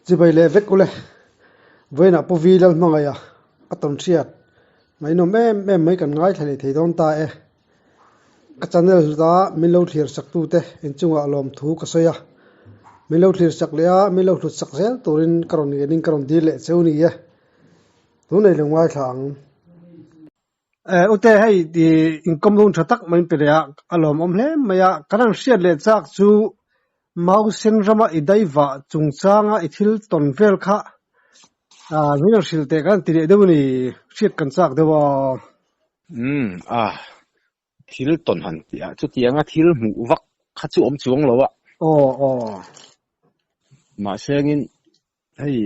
Chibai leh vek ule. Vawiinah Pu Vi Lalhmangaih a a tawn hriat ngaihnawm em em mai kan ngaithla leh thei dawn ta e. Ka channel hluta min lo thlir sak tute inchungah lawmthu ka sawi a. Min lo thlir sak leh a, min lo hlut sak zel turin ka rawn ngenin ka rawn dil leh cheu ni e. Tunei lo ngaithla ang. Ute hei ti inkawm dawn tha tak mai in pe leh a, a lawmawm hle mai a. Kan han hriat leh chak chu Mausen rama i daivah chungchanga i thil tawn vel kha min han hrilh teh kan han ti leh deuh a ni, hriat kan chak deuh a. Umm a, thil tawn han tih ah chutianga thil hmuh vak kha chu awm chuang lo a. Aw aw. Mahse angin hei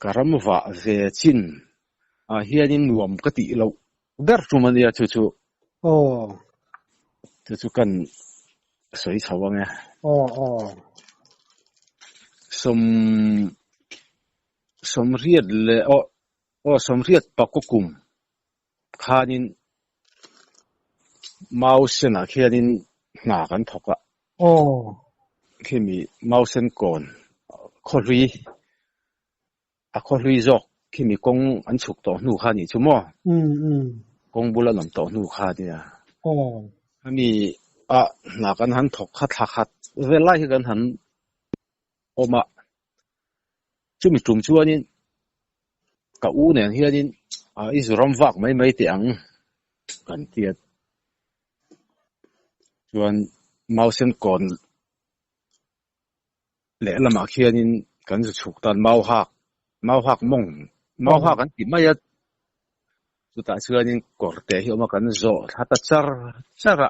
ka ram vah ve chin ah hianin nuam ka tih loh ber tum a nia chu chu. Aw. Chu chu kan sawi chho ang e. Aw aw. Sawm sawmriat leh aw aw sawmriat pakua kum khanin Mausenah khianin hna kan thawk a. Aw. Khimi Mausen kawn khawhlui a khawhlui zawk khimi kawng an chhuk tawh hnu kha nih chu maw? Umm umm. Kawng bul an awm tawh hnu kha nia. Aw. Hemi ah hna kan han thawk kha thla khat vel lai hi kan han awm a. Chumi tum chuanin ka u nen hianin i zu ram vak mai mai teh ang kan ti a. Chuan Mausen kawn lehlamah khianin kan zu chhuk tan mau hak, mau hak mawng, mau hak an ti mai a. Chutah chuanin kawr te hi a awm a, kan zawh thla ta char char a.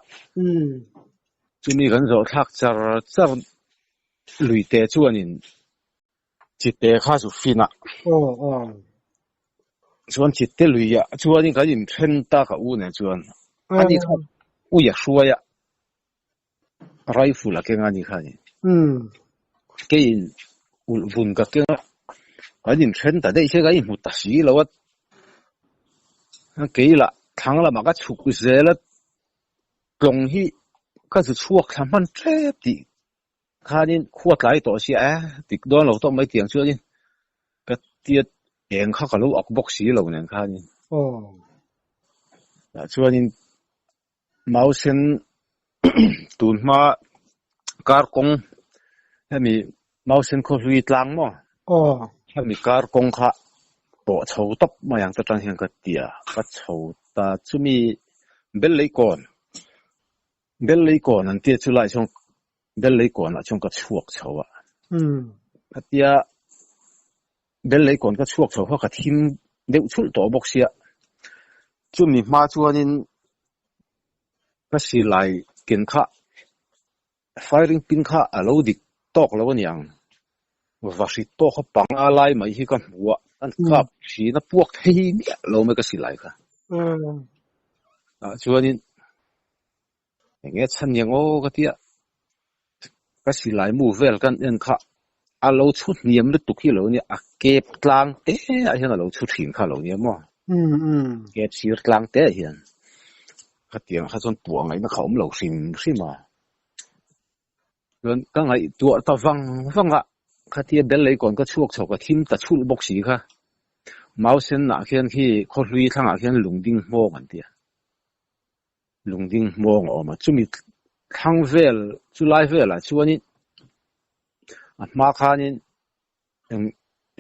Chumi kan zawh thlak char char lui te chuanin chite kha chu fin a. Chuan chite luiah chuanin kan inthen ta ka u nen chuan ani kha ui a hruai a, rifle a keng a ni kha ni. Keiin ulh vun ka keng a, kan inthen ta daih hian kan inhmu ta si lo a. Kei lah thlang lamah ka chhuk zel a, tlawng hi ka zu chhuak thla hman tlep tih Khanin khua tlai tawh sia e, tik dawn lo tawp mai tiang chuanin ka tiat eng kha ka lo ak bawk si lo nen khanin. Aw. Tah chuanin Mausen tun hma kar kawng hemi Mausen khawhlui tlang maw? Aw. Hemi kar kawng kha pawh chho tawp mai ang ta tang hian ka tia ka chho ta chumi Belleikawn Belleikawn an tia chu lai chuan Belleikawn ah chuan ka chhuak chho a. Khatia Belleikawn ka chhuak chho kha ka thim deuh chhulh tawh bawk sia. Chumi hma chuanin ka silai ken kha firing pin kha a lo dik tawk lo a niang. Va hri tawk a panga lai mai hi ka hmu a, an kap thin a puak thei miah lo mai ka silai kha. Tah chuanin Eng nge chhan niang aw ka tia, ka silai mu vel kan en kha a lo chhu hniam lutuk hi lo nia, a kep tlang te ah hian a lo chhu thin kha lo nia maw? Kep sir tlang te ah hian khatiang kha chuan puah ngaihna kha a awm lo hrim hrim a. Chuan ka ngaihtuah ta vang vang a, khatia bel leikawn ka chhuak chho ka thim ta chhulh bawk si kha. Mausen ah khian khi khawhlui thlangah khian lungding hmawng an ti a. Lungding hmawng a awm a, chumi thlang vel chu lai velah chuanin a hma khanin eng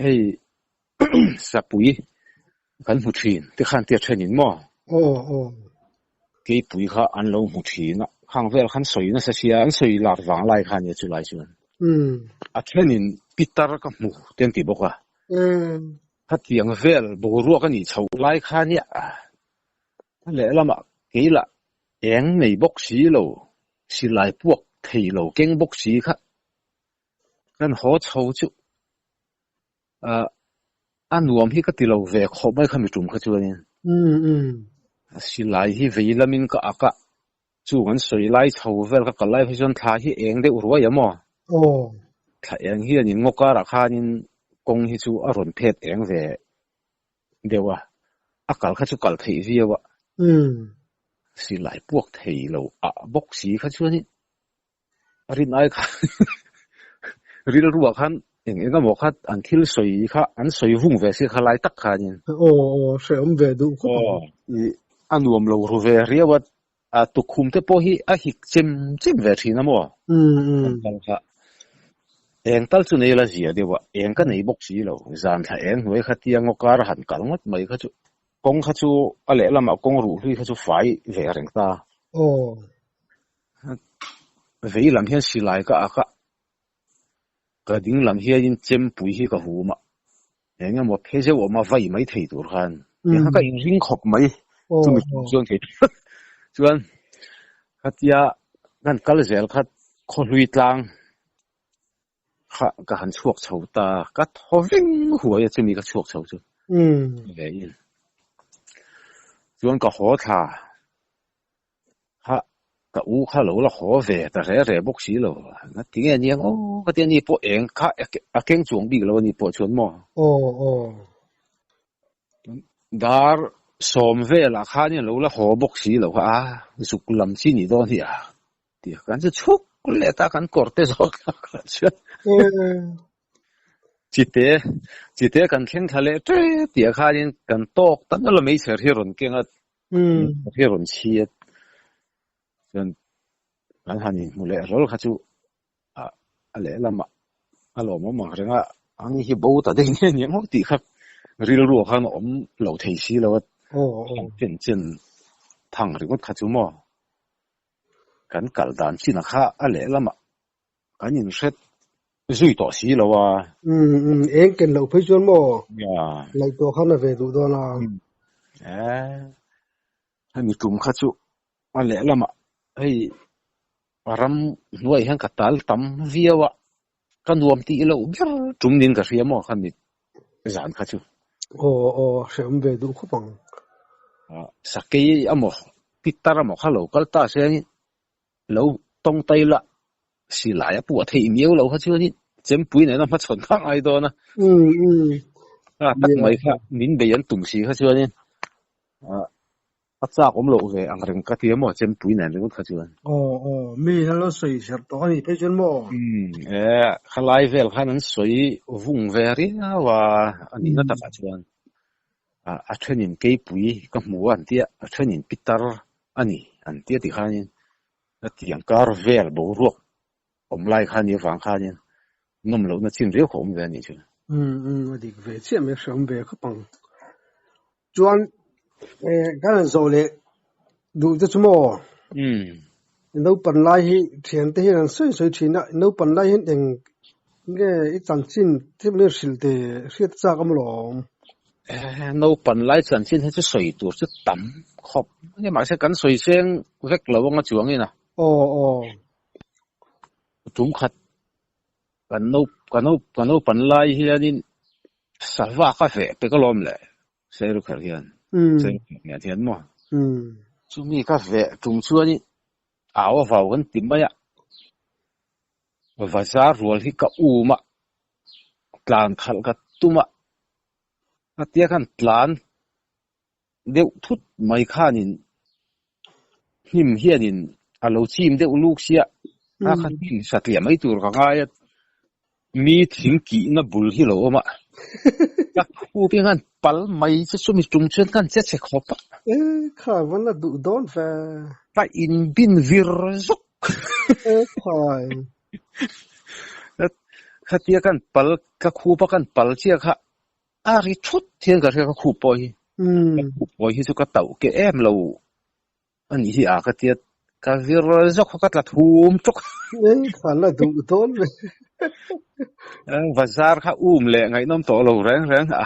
hei sapui kan hmu thin te khan tia thenin maw? Aw aw. Keipui kha an lo hmu thin a, khang vel khan sawi nasa sia, an sawi lar vang lai kha nia chu lai chuan. A thenin pitar ka hmu te an ti bawk a. Khatiang vel boruak a nih chhoh lai kha nia. A lehlamah kei lah eng nei bawk si lo, silai puak thei lo keng bawk si kha kan haw chho chu ah a nuam hi ka ti lo ve khawp mai kha mi tum kha chuanin silai hi vei lamin ka ak a, chung an sawi lai chho vel ka kal lai phei chuan thla hi eng deuh ruai a maw? Thla eng hianin ngaw karah khanin kawng hi chu a rawn phet eng ve deuh a, a kal kha chu kal theih viau a. Silai puak thei lo ah bawk si kha chuanin a rin ai khan rilruah khan. Eng eng emaw kha an thil sawi kha an sawi vung ve si kha lai tak khanin. Aw aw hrehawm ve duh khawp ang. I a nuam lo ru ve riau a, a tukhum te pawh hi a hik chem chem ve thin a maw? Kan kal kha eng tal chu nei la zia deuh a, eng ka nei bawk si lo. Zan thla eng hnuai kha tia ngaw kar a han kal ngawt mai kha chu kawng kha chu a lehlamah kawng ruh hlui kha chu fai ve reng ta. Aw. Vei lam hian silai ka ak a. Ka ding lam hianin chempui hi ka hum a, eng emaw phe zeuh awm a vai mai thei tur khan tiang kha ka inring khawp mai chumi tum chuan kei chuan khatia kan kal zel kha khawhlui tlang kha ka han chhuak chho ta ka thaw veng huai a chumi ka chhuak chho chu ve in chuan ka haw thla. Kha ka u kha lo la haw ve ta re re bawk si lo. Na ti nge aniang aw ka ti a ni pawh eng kha a keng chuang bik lo a ni pawh chuan maw. Aw aw. Dar sawm velah khan in lo la haw bawk si lo kha a zuk lam chi nih dawn hi a ti a kan chu chhuk leh ta kan kawr te zawk kha chuan. Chite chite kan thleng thla leh tep tih ah khanin kan tawk ta nawlh a meichher hi a rawn keng a hi a rawn chhiat chuan kan han inhmu leh hlawl kha chu a lehlamah a lawmawm ang reng a ang hi bo ta daih nge ni ang tih kha rilru ah khan a awm lo thei si lo a chen chen thang ringawt kha chu maw kan kal dan chin ah kha a lehlamah Kan inhret zui tawh si lo a. Umm umm eng ken loh phei chuan maw ngaihtuah khan a ve duh dawn a. Eh hemi tum kha chu a lehlamah hei ram hnuaiah hian ka tal tam viau a, ka nuam tih loh ber tum niin ka hria maw khami zan kha chu. Aw aw hrehawm ve duh khawp ang. Sakei amaw pitar amaw kha lo kal ta se Lo tawngtai la silai a puah theih miau lo kha chuanin chempui nena hmachhawn kha a ngai dawn a. A tak mai kha min bei an tum si kha chuanin a chak awm loh ve ang reng ka ti a maw chempui nen ringawt kha chuan. Aw aw mi hian lo sawi serh tawh a nih phei chuan maw? E khalai vel khan an sawi vung ve riau a, a nihna takah chuan a thenin keipui ka hmu a an tia, a thenin pitar a ni an tia ti khanin hetiang kar vel boruak awm lai kha ni avang khanin nawm lohna chin riau kha awm ve a nih chu. Umm umm a dik ve chiah mai hre awm ve khawp ang. Chuan eh kan han zawh leh duh te chu maw? Umm. Naupan lai hi thiante hian an sawi sawi thin a, naupan lai hian eng nge i chanchin thil mai hrilh te hriat chak a maw lawm? Naupan lai chanchin hi chu sawi tur chu tam khawp mai a, mahse kan sawi seng vek lo anga chuangin a. Aw aw. Tum khat kan nau ka nau ka naupan lai hianin sava ka veh pek alawm le Sairukhar hian Sairukhar nen hian maw chumi ka veh tum chuanin au a vau kan ti mai a. Bazar rual hi ka um a, tlan khalh ka tum a, khatia khan tlan deuh thut mai khanin hnim hianin a lo chim deuh luk sia, a kha hnim satliah mai tur ka ngai a, mi thing kihna bul hi lo awm a, ka khup hi khan pal mai che chumi tum chuan khan che chhe khawp a. E kha van a duh dawn ve. Ka inbin vir zawk. E khai. Khatia kan pal ka khup a kan pal chiah kha a ri thut hian ka hria ka khup pawh hi. Ka khup pawh hi chu ka tauh ke em lo a nih hi a ka tia ka vir zawk kha ka tla thum tawk. E kha la duh dawn ve. Bazar kha um leh ngaihnawm tawh lo reng reng a.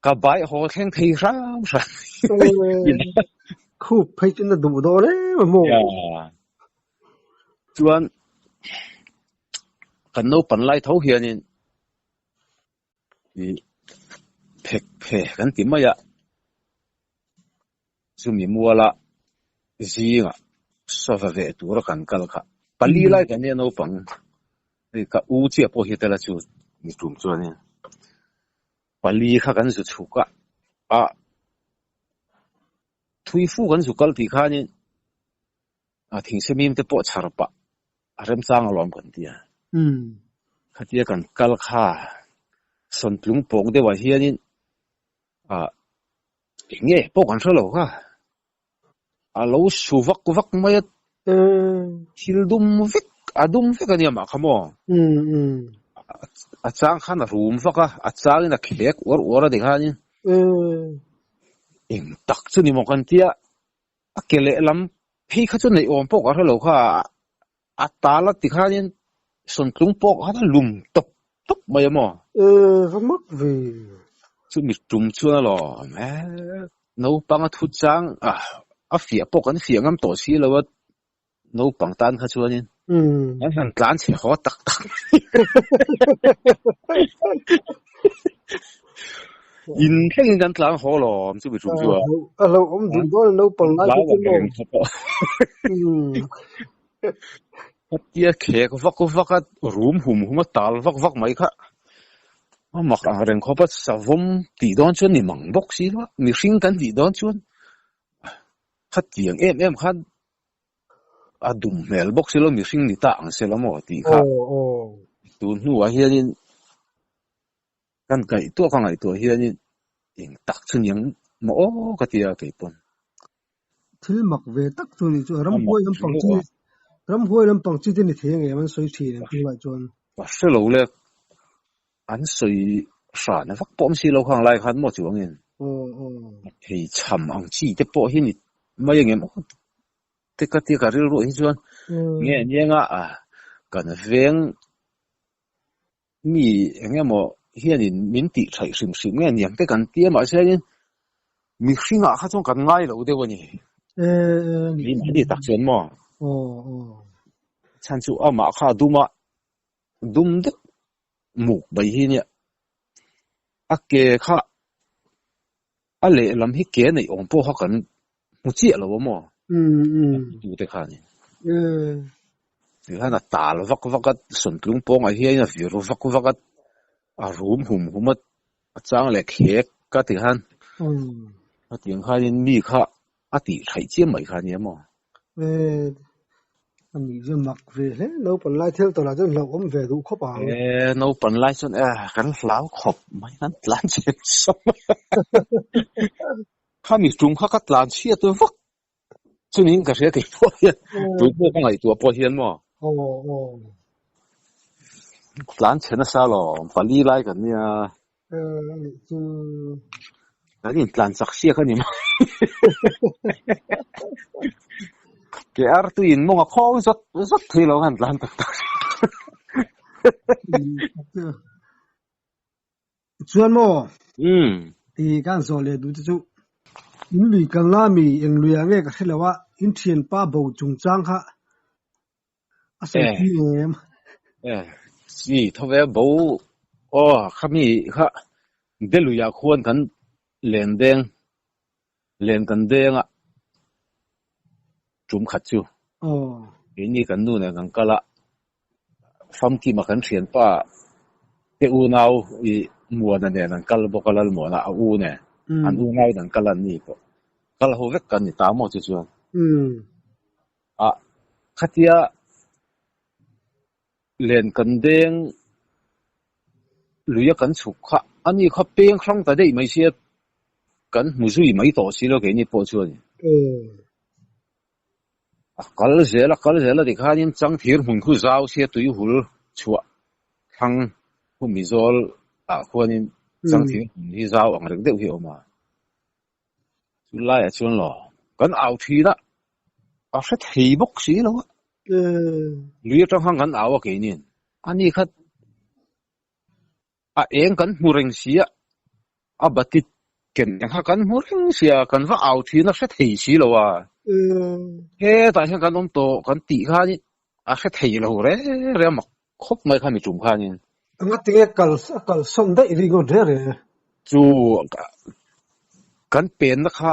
Ka bai haw thleng thei hram hram. Khup phei chu na duh dawn em a maw? Chuan kan naupan lai tho hianin ih phek phe kan ti mai a, chumi muala zingah sava veh tura kan kal kha pali lai kan nia naupang hei ka u chiah pawh hi a tel a chu ni tum chuanin. Pali kha kan zu chhuk a, a thui fu kan zu kal tih khanin a thingse mim te pawh chhar pah a remchang alawm kan ti a. Khatia kan kal kha sawntlung pawk deuhah hianin ah eng nge pawh kan hre lo kha a lo su vak vak mai a thil dum vek a dum vek a nia mah kha maw a chang khan a rum vak a a changin a khek uar uar a tikhanin eng tak chu ni maw kan tia a ke lehlam phei kha chu neih awm pawh ka hre lo kha A tal a ti khanin sawntlung pawh khan a lum tawp tawp mai a maw? E, va mak ve. Chumi tum chuan alawm e, naupang a thu chang a, a fiah pawh kan fiah ngam tawh si lo a, naupang tan kha chuanin kan han tlan chhe haw tak tak mai. In thlengin kan tlan haw alawm chumi tum chu a. A hlauhawm duh dawn a naupang lai kha chu maw. Khatia khek vak vak a rum hum hum a tal vak vak mai kha a mak ang reng khawp a savawm tih dawn chuan ni mang bawk si lo a mihring kan tih dawn chuan khatiang em em khan a dum hmel bawk si lo mihring ni ta ang se la maw tih kha tun hnuah hianin kan ngaihtuah ka ngaihtuah hianin eng tak chu niang maw aw ka ti a keipawn. Thil mak ve tak chu ni chu ramhuai lampang chi ramhuai lampang chi te ni thei angem an sawi thin ang tunlai chuan. Ka hre lo le an sawi hran vak pawh awm si lo khang lai khan maw chuangin thei chham ang chi te pawh hi ni mai angem aw te ka tia ka rilruah hi chuan nge anianga kan veng Mi eng emaw hianin min tih thaih hrim hrim nge niang te kan ti a, mahse hianin mihringah kha chuan kan ngai lo deuh a ni. Ni mahni tak chuan maw? Chhan chu amah kha a dum a, dum deuh muk mai hi nia. A ke kha a lehlam hi ke neih awm pawh kha kan hmu chiah lo a maw? Tute kha a ni. Tihian a tal vak vak a, sawntlung pawngah hian a vir vak vak a, a rum hum hum a, a chang leh khek ka ti khan. Hetiang khanin mi kha a tih thaih chiam mai kha a nia maw? A nih chu mak ve hle, naupan lai thil tawrh ah chuan hlauhawm ve duh khawp ang. E, naupan lai chuan e, kan hlau khawp mai, kan tlan chhe sawm. Khami tum kha ka tlan chhiat vak chunin ka hria kei pawh hian, tun pawh ka ngaihtuah pawh hian maw. Tlan chhe nasa lawm, pali lai kan nia. Kan intlan chak siak a ni mai. Ke ar tuiin mawng a khawng zawt zawt thei lo han tlan tak tak. Chuan maw? Ti kan zawh leh duh te chu in lui kalna mi eng luiah nge ka hre lo a, in thianpa bo chungchang kha A sawi pui em? Eh, chi tho ve bo aw khami kha Beluiah khuan kan len deng len kan deng a tum khat chu keini kan nu nen kan kal a famkima kan thianpa te unau i Muana nen an kal bawk a Lalmuana a u nen an unau in an kal an ni pawh kal ho vek kan ni ta maw chu chuan Ah, khatia len kan deng luia kan chhuk kha a ni kha peng hrang ta daih mai sia kan hmu zui mai tawh si lo keini pawh chuan. A kal zel a kal zel a tikhanin changthir hmun khu zau sia tuihul chhuah thlang khu Mizawl ah khuanin changthir hmun hi zau ang reng deuh hi a awm a. Chu laiah chuan law kan au thin a, a hre thei bawk si lo a. Lui atang khan kan au a keinin. Ani kha a eng kan hmu reng si a, a bati ken eng kha kan hmu reng si a, kan va au thin a hre thei si lo a. Hetah hian kan awm tawh kan tih khanin a hre thei lo reng reng a mak khawp mai kha mi tum khanin. Engati nge kal a kalsawn daih ri ngawt reng reng e? Chu kan penna kha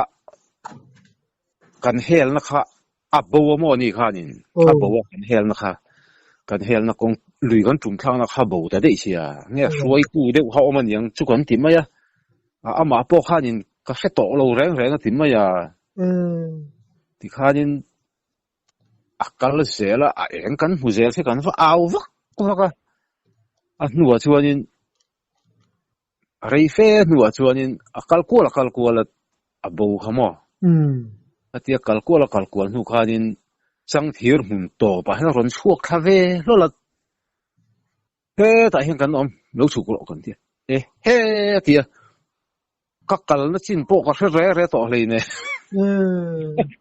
kan helna kha a bo a maw ni khanin a bo a kan helna kha kan helna kawng lui kan tum thlakna kha bo ta daih sia nge hruaitu deuh kha awm aniang chu kan ti mai a amah pawh khanin ka hre tawh lo reng reng a ti mai a tikhanin A kal zel a, a eng kan hmu zel khi kan va au vak vak a. A hnuah chuanin rei fe hnuah chuanin a kal kual a kal kual a a bo kha maw? Khatia kal kual a kal kual hnu khanin changthir hmun tawpah hian a rawn chhuak thla ve hlawl a, hetah hian kan awm lo chhuk rawh kan ti a, e he a ti a, ka kalna chin pawh ka hre re re tawh hleine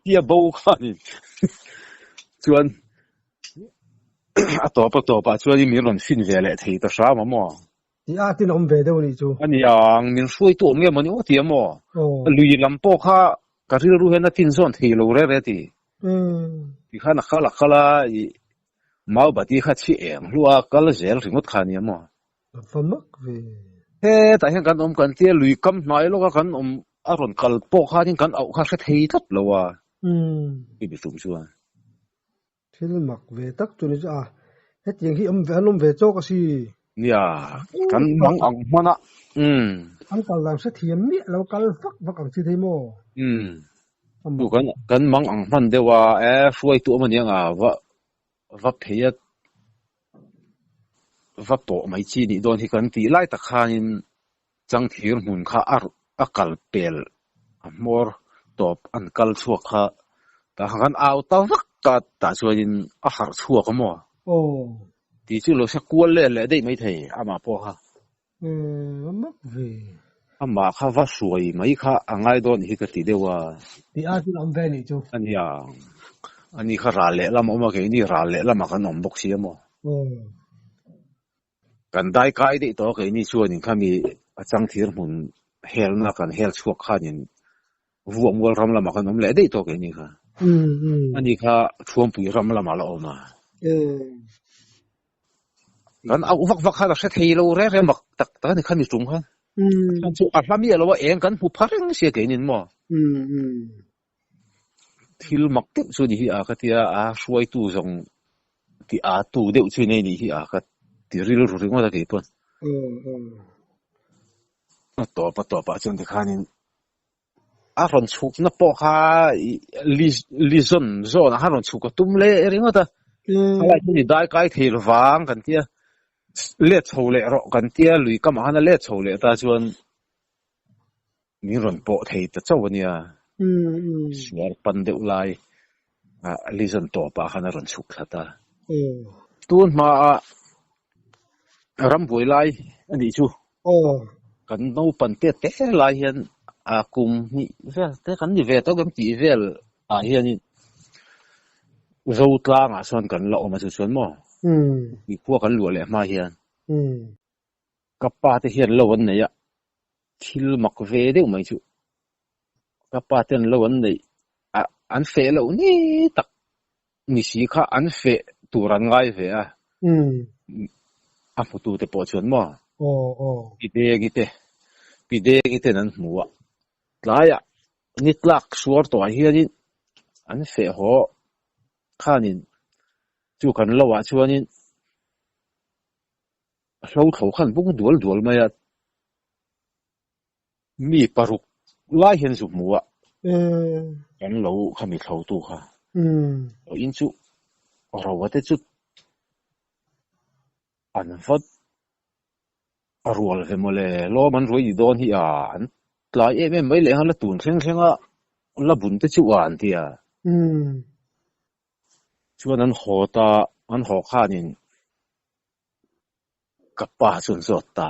tia bo khanin chuan a tawp a tawpah chuanin min rawn fin ve leh thei ta hram a maw? Ti a tin a awm ve deuh a nih chu. A ni ang, min hruaitu awm nge maw ni aw ti a maw? Lui lam pawh kha ka rilru hian a tin zawn thei lo re re ti. Ti khan a kal a kal a, i mau bati kha chhi eng hlu a kal zel ringawt kha a ni a maw? A va mak ve. Hetah hian kan awm kan tia lui kam hnai lawka kan awm a rawn kal pawh khanin kan auh kha hre thei tlat lo a. Ti mi tum chuan. Thil mak ve tak chu ni chu a, hetiang hi awm ve an awm ve chawk a si. Nia, kan mang ang hman a, umm. An kal dan hrethiam miah lo kal vak vak ang chi thei maw? Umm, chu kan kan mang ang hman deuh a, e hruaitu awm aniang a, va va phei a, va pawh mai chi nih dawn hi kan tih lai tak khanin Changthir hmun kha a a kal pel a hmawr tawp an kal chhuak kha tah khan kan au ta vak ta tah chuanin a harh chhuak a maw? Aw. Tih chu lo hre kual leh leh daih mai thei amah pawh kha. Emm a mak ve. Amah kha va hruai mai kha a ngai dawn hi ka ti deuh a. Tih a chu a awm ve nih chu. A nia, ani kha ral lehlam a awm a keini ral lehlamah kan awm bawk si a maw? Aw. Kan dai kai daih tawh a keini chuanin khami a changthir hmun helna kan hel chhuak khanin Vuakmual ram lamah kan awm leh daih tawh keini kha. Ani kha Thuampui ram lamah la awm a. Kan auh vak vak khan a hre thei lo reng reng mak tak tak a ni khami tum khan. A chu a hla miah lo a eng kan hmu pha reng sia keinin maw. Thil mak deuh chu ni hi a ka tia a hruaitu zawng ti a tu deuh chu nei nih hi a ka ti rilru ringawt a kei pawn. A tawp a tawp ah chuan tikhanin a rawn chhukna pawh kha li zawn zawn ah khan rawn chhuk a tum leh ringawt a. Khalai chu ni dai kai thei lovang kan tia let chho leh rawh kan tia lui kam ah khan a let chho leh ta chuan Min rawn pawh thei ta chauh a nia. Suar pan deuh lai Lizon tawpah khan a rawn chhuk thla ta. Tun hmaah rambuai lai a nih chu. Kan naupan te te lai hian a kum hnih vel te kan ni ve tawk em tih vel ah hianin Zotlangah sawn kan la awm a chu chuan maw? Tuikhua kan luah leh hma hian. Ka pa te hian lo an nei a, thil mak ve deuh mai chu ka pa ten lo an neih a, an feh loh ni tak ni si kha an feh tur an ngai ve a, a hmutu te pawh chuan maw pi Dengi te, pi Dengi ten an hmu a, tlaiah ni tlak suar tawhah hianin an feh haw khanin chu kan lo ah chuanin A hlo thlo khan bung dual dual mai a, mi paruk lai hian zu hmu a, kan lo khami thlo tu kha. In chu roa te chu an va rual ve mawle, lawm an ruai ni dawn hi a, an tlai em em mai leh nghal a, tun thleng thleng a la bun te chu a an ti a. Chuan an haw ta, an haw khanin Ka pa chuan zawt ta.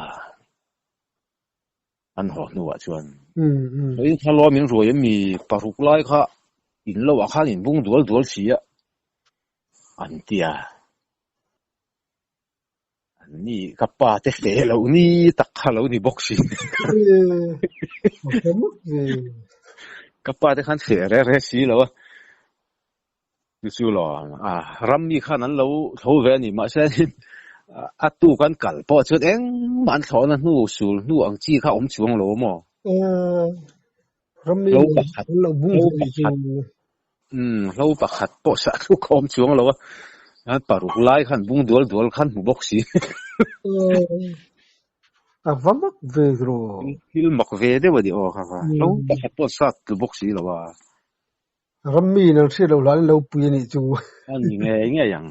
An haw hnuah chuan Sawiin kha lawm in ruai ami paruk lai kha in lo ah khan in bung dual dual si a an ti a. An ni ka pa te hle lo ni tak kha lo ni bawk si. Ka pa te khan hle re re si lo a. Chu chu lo a ram mi khan an lo tho ve a ni mahse a tu kan kal pawh chuan engmah an thlawhna hnu sul hnu ang chi kha awm chuang lo maw? Ram mi Hlo pakhat an lo bung hlo ve ni chu. pakhat umm hlo pakhat pawh sah thluk a awm chuang lo a an paruk lai khan bung dual dual khan hmu bawk si. A va mak ve rawh. Thil mak ve deuh a ni aw kha kha hlo pakhat pawh sat tlu bawk si lo a. Rammi in an hriat loh hlanin lo pui a nih chu. A ni ngei ngei ang.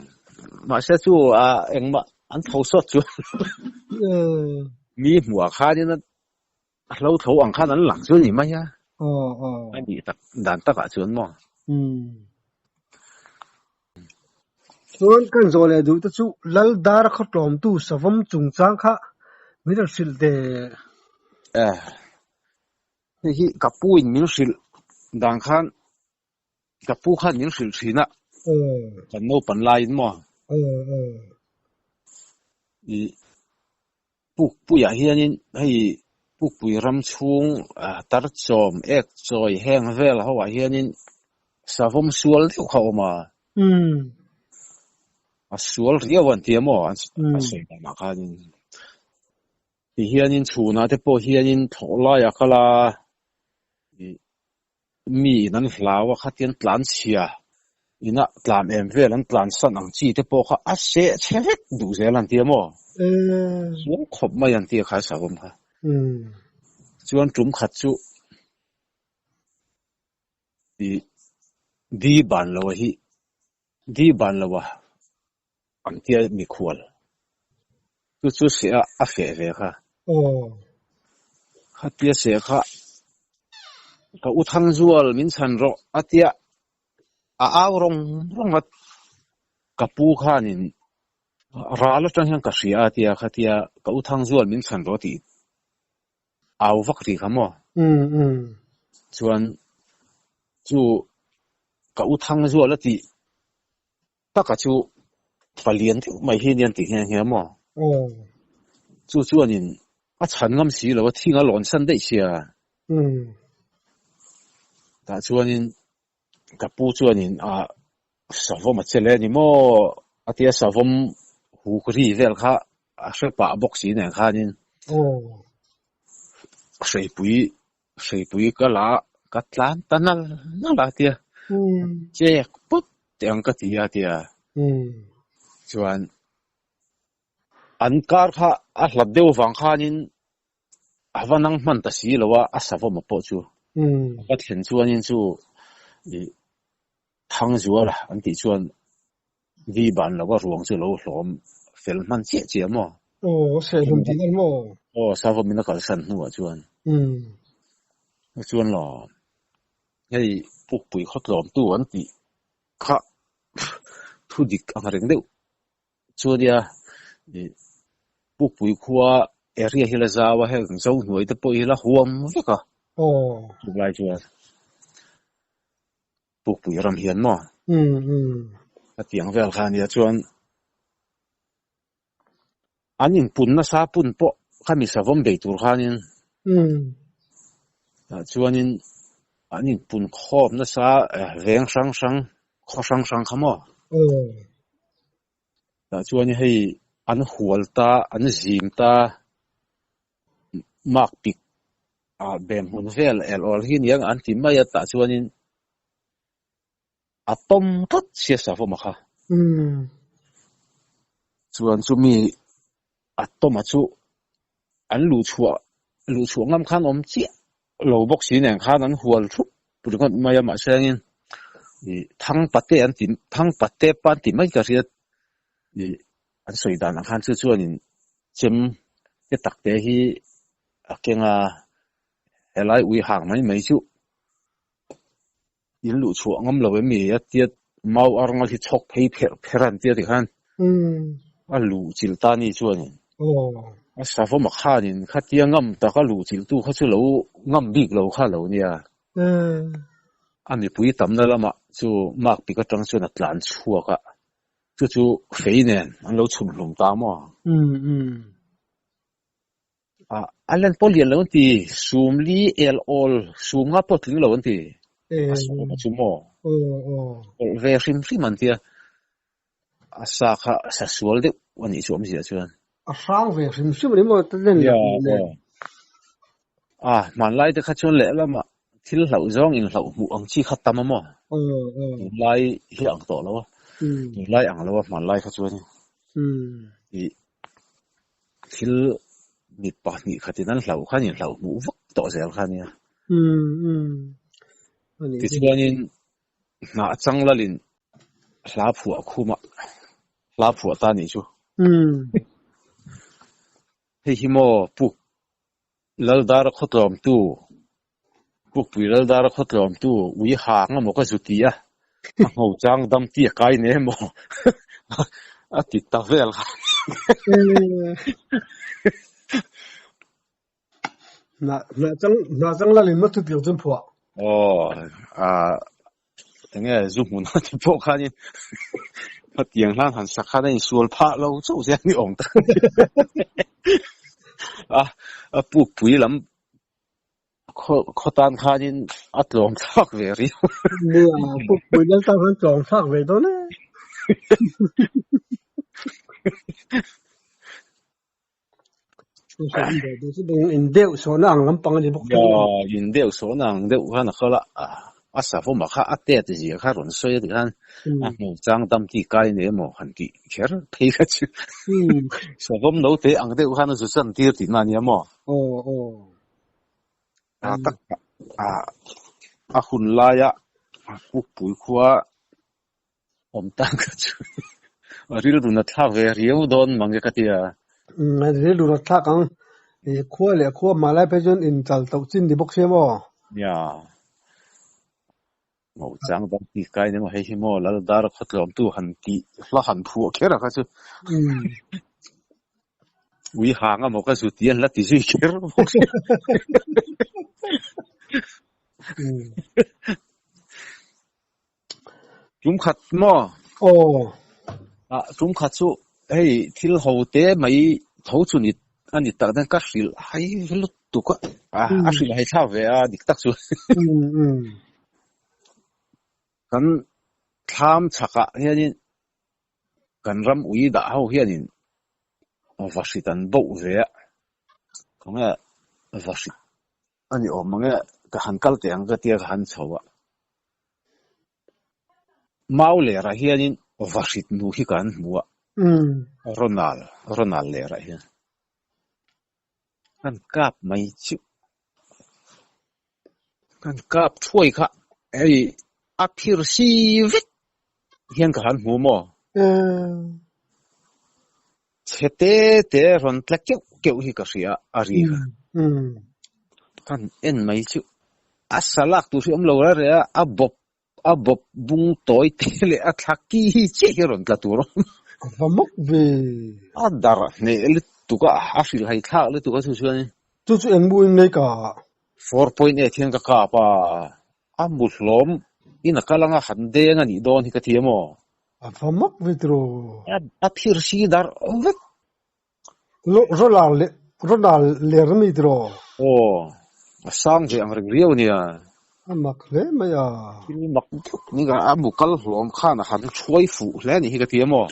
Mahse chu a engmah An tho sawt chuan mi hmuh ah khanin a hlo tho ang khan an lang chu a ni mai a. A nih tak dan takah chuan maw? Chuan kan zawh leh duh te chu Lal Dara khaw tlawmtu savawm chungchang kha min rawn hrilh teh. Hei hi ka pu in min hrilh dan khan ka pu khan min hrilh thin a, kan naupan laiin maw? I Pukpuiah hianin hei Pukpui ram chhung tarchawm, ekchawi heng vel ho ah hianin savawm sual deuh kha a awm a. A sual riau an ti a maw a sawi danah khanin. Tihianin chhunah te pawh hianin thlawh laiah kal a, Mi in an hlau a, khatian tlan chhia ina tlan em vel an tlan san ang chi te pawh kha a seh chhe vek duh zel an ti a maw? Sual khawp mai an ti a khai savawm kha. Chuan tum khat chu i di ban lo a hi di ban lo a an tia mikhual chu chu seh a a feh ve kha. Khatia seh kha ka u Thangzual min chhan rawh a tia a au rawng rawng a, ka pu khanin ral atang hian ka hria a tia khatia ka u Thangzual min chhan rawh tih au vak ri kha maw? Chuan chu ka u Thangzual a tih Taka chu palian deuh mai hi nia an ti nghe nghe maw? Chu chuanin a chhan ngam si lo a, thing a lawn san daih sia. Tah chuanin ka pu chuanin a savawm a che le ni maw? A tia savawm huk ri vel kha a hre pah bawk si nen khanin hreipui Hreipui ka la ka tlan ta nal nal a tia chek pawp teh ang ka ti a tia chuan an kar kha a hlat deuh vang khanin a va nang hman ta si lo a, a savawm pawh chu a va thlen chuanin chu ih Thangzuala an tih chuan vi ban lo a ruang chu lo hlawm fel hman chiah chiah maw? Aw, Saihlum tih nan maw? Aw, Savawmin a kalsan hnuah chuan. Chuan lo, hei Pukpui khawtlawmtu an tih kha thu dik ang reng deuh chu a nia. Pukpui khua area hi la zau a, heng Zohnuai te pawh hi la huam vek a. Chulai chuan. Pukpui ram hian maw? Hetiang vel kha ania chuan an inpun nasa pun pawh khami savawm bei tur khanin tah chuanin an inpun khawm nasa veng hrang hrang khaw hrang hrang kha maw? Tah chuan hei an hual ta an zim ta Mark pik ah bem hmun vel el awl hi aniang an ti mai a tah chuanin a tawm tlat sia savawm a kha. Chuan chumi a tawm a chu an luhchhuah luhchhuah ngam khan awm chiah lo bawk si nen khan an hual thup ringawt mai a mahse angin ih Thangpate an ti Thangpate pa an ti mai ka hria ih an sawi dan ang khan chu chuanin Chem te tak te hi a keng a, helai ui hang mai mai chu in luh chhuah ngam lo em ni a tia mau ar ngal hi chhawk phei pherh pherh a an tia tikhan a luh chilh ta ni chuanin a savawm a khanin khatia ngam taka luh chilh tu kha chu lo ngam bik lo kha lo nia. A mipui tamna lamah chu mark pik atang chuan a tlan chhuak a. Chu chu fei nen an lo chhun hlum ta maw? A len pawh lian lo an ti, sum li el awl sum nga pawh tling lo an ti. A sawm a chu maw? Awlh ve hrim hrim an tia. A sa kha sa sual deuh a nih chu awmzia chuan. A hrang ve hrim hrim a ni maw? Ta len lo nen. A, hmanlai te kha chuan lehlamah thil hlauh zawng inhlauh hmuh ang chi kha tam a maw? Tunlai hi ang tawh lo a, tunlai ang lo a hmanlai kha chuan i thil mi pahnih khatin an hlauh khan inhlauh hmuh vak tawh zel kha ania. Tichuanin hnah chang lalin hla phuah khumah hla phuah ta nih chu. Hei hi maw puk Laldara khawtlawmtu Pukpui Laldara khawtlawmtu ui hang emaw ka zu ti a, a ngho chang dam ti a kai ne emaw a ti ta vel kha. Hna chang lalin maw chutiang chuan phuah? Aw, enge zu hmun a ti pawh khanin hetiang hlan han sak khan a insual phah lo chauh zel ni awm tak a, a pukpui lam khaw tan khanin a tlawm thlak ve riau. Nia, pukpui lal tan khan tlawm thlak ve dawn e. In deuh sawhna ang lampang a ni bawk. Ya, in deuh sawhna ang deuh khan a kal a, a savawm a kha a tet zia kha rawn sawi a ti khan a hmuh chang dam ti kai nei emaw han tih kher phei kha chu savawm no te ang deuh khan a zu chan tir tihna a nia maw? Aw, aw. A tak a a hun laia Pukpui khua Awm tan kha chu a rilru na thlak ve riau dawn mang e ka ti a. Umm a rilru na thlak ang. I khua leh khua hmah lai phei chuan inchal tauh chin ni bawk sia maw? Nia. Ngo chang dang ti kai ni maw hei hi maw Laldara khawtlawmtu han tih hla han phuah kher a kha chu. Ui hang a maw ka zu ti an la ti zui kher bawk sia. Tum khat maw? Aw. Ah, tum khat chu hei thil ho te mai tho chu ni a ni tak dawn ka hrilh hai lutuk a, a hrilh hai thlak ve a dik tak chu. Kan thlam chhakah hianin kan ram ui dah ho hianin vahrit an boh ve a, khawnge vahrit A ni awm ang e, ka han kal teh ang ka tia ka han chho a. Mau lerah hianin vahrit nu hi ka han hmu a, Ronald, Ronald lerah hian kan kap mai chu, kan kap thuai kha hei a phir si vek hian ka han hmu maw? Chhe te te rawn tla keuh keuh hi ka hria a ri kha. Kan en mai chu a sa lak tur hi awm lo reh reh a, a bawp a bawp bung tawi te leh a thla ki hi chiah hi rawn tla tur a awm. A va mawk ve. A dar hneh lutuk a, a hrilhhai thlak lutuk a chu chuanin. Chu chu eng buin nei ka? 4.8 hian ka kap a, a mu hlawm in a kal anga han deng a nih dawn hi ka ti a maw? A va mak ve tiraw? A phir si dar vek. Ronald leh Ronald ler a mi tiraw? Aw, a sang ve ang reng riau nia. A mak hle mai a. Thil mak deuh ni ka a mu kal hlawm khan a han thuai fuh hle a nih hi ka ti a maw?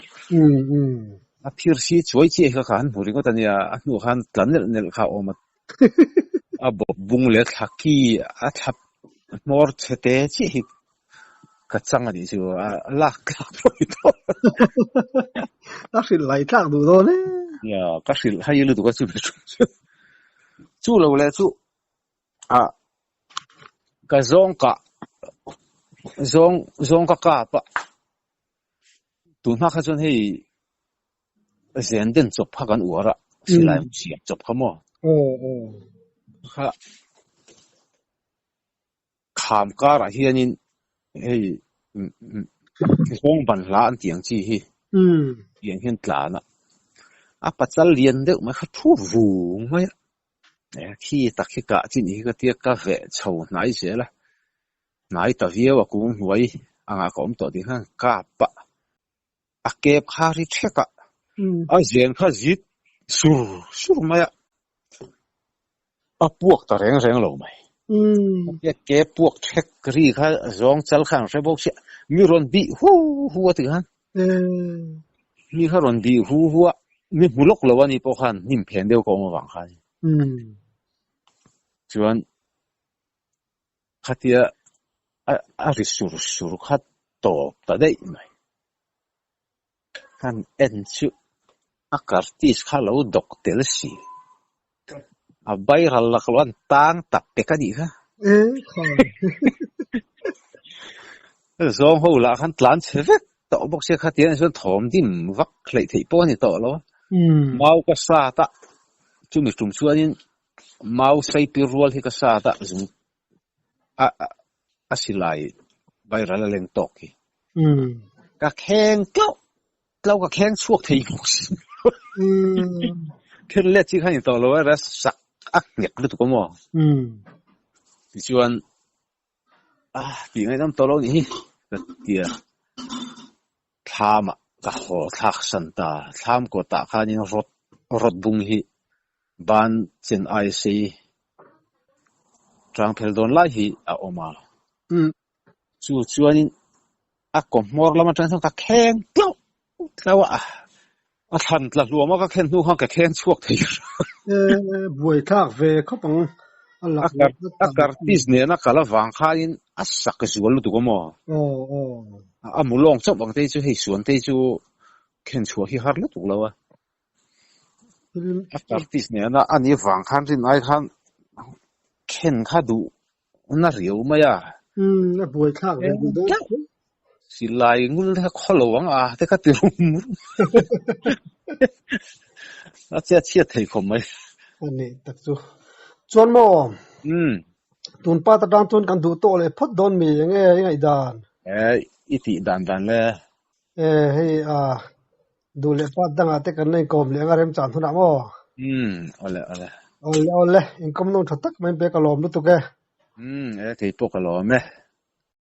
A phir si chuai chiah hi ka han hmu ringawt a nia, a hnuah khan tla nelh nelh kha a awm a. A bawp bung leh thla ki a thla hmawr chhe te chiah hi ka chang a nih chu a lak tlak pawh ni tawh. A hrilh lai tlak duh dawn e. Nia, ka hrilh hai lutuk a chu mi ṭum chu. Chu lo leh chu a ka zawng kah zawng zawng ka kap a tun hma kha chuan hei Zen den chawp kha kan uar a, silai siam chawp kha maw? Kha kham karah hianin hei nghawng ban hla an tih ang chi hi tiang hian tlan a, a pachal lian deuh mai kha thu vung mai a, khi tak hi kah chi nih hi ka tia ka veh chho hnai zel a, hnai ta viau a kung hnuai angah ka awm tawh tih khan kap a. A kep kha ri thek a, a zen kha zit sur sur mai a, a puak ta reng reng lo mai. A kep puak thek ri kha zawng chal kha an hre bawk sia, mi rawn bih hu hu a ti khan. Mi kha rawn bih hu hu a, mi hmu lawk lo a ni pawh khan hnim phen deuh ka awm avang khan. Chuan Khatia a ri sur sur kha tawp ta daih mai. Han en chu a kartis kha lo dawk tel si. A viral lak lo an tang tak pek a nih kha. Zawng ho lah khan tlan chhe vek. tawh bawk sia kha tiang chuan thawm dim vak hleih theih pawh a ni tawh lo a. Mau ka sat a, chumi tum chuanin mau sei pir rual hi ka sat a, zung a a silai viral a leng tawk hi. Ka kheng tlauh tlauh ka kheng chhuak thei bawk si. Khen let chi kha ni tawh lo a, sak a nghet lutuk a maw. Tichuan Ah, tih ngaihnawm tawh lo nih hi ka ti a. Thlam ah ka haw thlak san ta. Thlam kawt ah khanin rawt rawt bung hi ban chen ai sei tang phel dawn lai hi a awm a. Chu chuanin a kaw hmawr lam atang chuan ka kheng tlauh tlauh a. A thlan tla hluam a ka khen hnu khan ka kheng chhuak thei Eh, buai thlak ve khawp ang. A A kar a kartis nena kal avang khanin a sak zual lutuk a maw? Aw aw. A mu lawng chauh ang te chu hei suan te chu khen chhuah hi har lutuk lo a. A kartis nena a ni vang khan rin ai khan khen kha duh na riau mai a. Umm, a buai thlak ve duh dawn tlauh. Silai ngul te kha khaw lo ang a te kha ti rum rum. A chhiat chhiat thei khawp mai. A ni tak chu. Chuan maw? Umm. Tun pa ta tang chuan kan duh tawh leh phawt dawn mi enge i ngaihdan? Eh, i tih dan dan le. Eh, hei a duh leh pat dangah te kan la inkawm leh anga remchan hunah maw? Umm, awle awle. Awle awle, inkawm nawm tha tak mai in pe ka lawm lutuk e. Umm, e kei pawh ka lawm e.